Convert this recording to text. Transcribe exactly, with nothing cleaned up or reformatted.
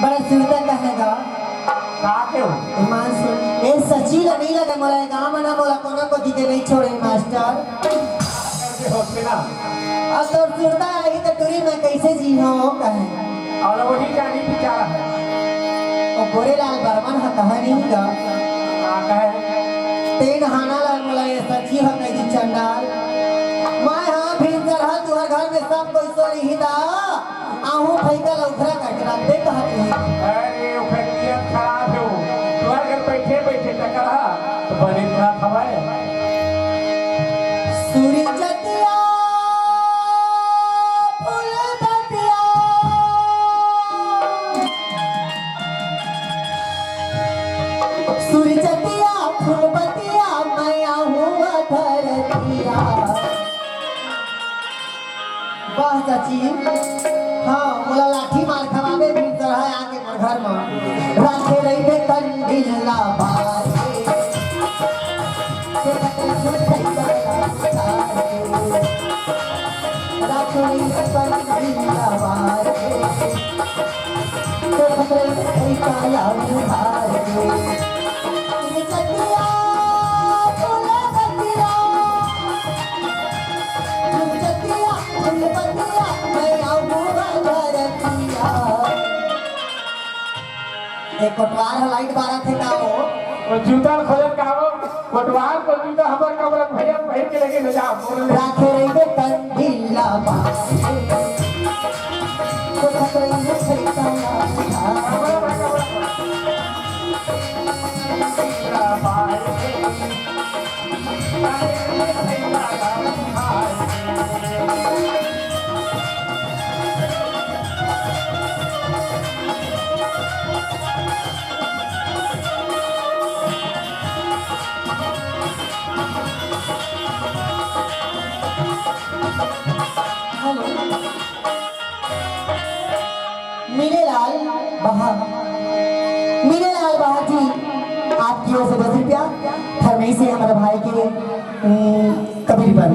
बड़ा सुरता कहेगा। का के हो? ईमान सुन, ए सची ल नहीं लगे मोला, ए गाँव में ना मोला कोनो कोती के नहीं छोड़े मास्टर। ऐसे होथे ना। अब तोर सुरता आही त टूरी मैं कैसे जी हो कहे। अउ वही जानी बेचारा हे। ओ गोरेलाल बर्मन ह कहे नहीं गा। का कहे? तेन हाना ला मोला ए सची ह कहि दी चंडाल। मैं हा भिनसर हा तुहर घर में सब कोई सो रही दा। आहू भई का लउखरा कटरा दे कहत हे। अरे, ओखर नियत खराब हे वो। तुहर घर बइठे बइठे टकरा तो बने खराब हवय। सूरजतिया फूलबतिया, सूरजतिया फूलबतिया, मैं आहू धरतिया। वाह चाची, हाँ, मोला लाठी मार खवाबे भिनसर हा आके मोर घर म। राखे रहिबे कंडील ला बार के। देखत रहिबे कंडील ला बार के। राखे रहिबे कंडील ला बार के। देखत रहिबे कंडील ला बार के। सूरजतिया फूलबतिया, सूरजतिया फूलबतिया, मैं आहू धरतिया। ए कोटवार ह लाइट बारत हे का हो? वो जूता खोजत का हो? कोटवार को जूता हमर कमरा भैया पहिर के लेके ले जा। राखे रहिबे कंडील ला बार के। देखत रहिबे कंडील ला बार के। हेलो। मीनेलाल बहा, मीनेलाल बहा जी, आपकी ओर से दस रुपया थरमई से हमारे भाई के, उम, कबीर पर।